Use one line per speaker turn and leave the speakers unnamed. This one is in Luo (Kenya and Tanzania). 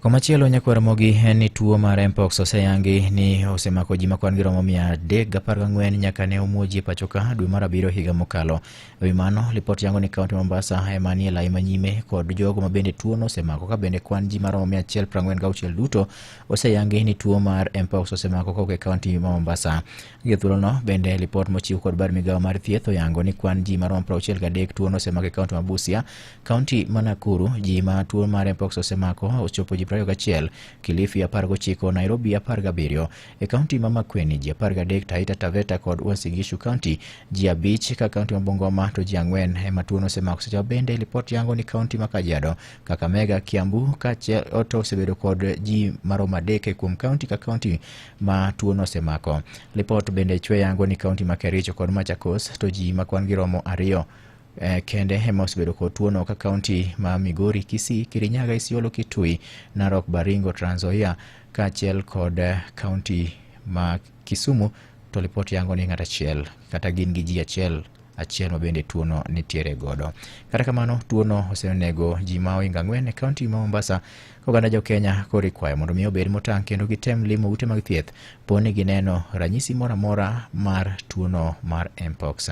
Komachielo nyakwar Ramogi en ni tuo mar Mpox oseyangi ni osemako ji makwan gi romo 314 nyaka ne omuoji e pacho ka dwe mar abiriyo higa mokalo. E wi mano, lipot yango ni kaunti ma Mombasa ema nie lai manyime kod jogo ma bende tuono osemako ka bende kwan ji maromo 146 duto oseyangi ni tuo mar Mpox osemako kowuok e kaunti ma Mombasa. Gi thuolono bende lipot mochiw kod bad migawo mar thieth oyango ni kwan ji maromo 63 tuono osemako e kaunti ma Busia. Kaunti ma Nakuru ji ma tuo mar Mpox osemako ochopo ji 21, Kilifi 19, Nairobi 17. E kaunti ma Makueni ji 13, Taita Taveta kod Uasin Gishu County ji 5, ka kaunti ma Bungoma to ji 4 ema tuono osemako. Seche ma bende lipot yango ni kaunti ma Kajiado, Kakamega, Kiambu kaachiel to osebedo kod ji maromo 3 kuom kaunti ka kaunti ma tuono osemako. Lipot bende chwe yango ni kaunti ma Kericho kod Machakos to ji ma kwan gi romo 2 kende ema osebedo kod tuono ka kaunti ma Migori, Kisii, Kirinyaga, Isiolo, Kitui, Narok, Baringo, Trans Nzoia kaachiel kod kaunti ma Kisumu to lipot yango ni ng'at achiel kata gin gi ji achiel achiel ma bende tuono nitiere godo. Kata kamano tuono osenego ji ma ohingo 4 e kaunti ma Mombasa. Oganda jo Kenya koro ikwayo mondo mi obed motang' kendo gitem limo ute mag thieth po ni gineno ranyisi moro amora mar tuono mar Mpox.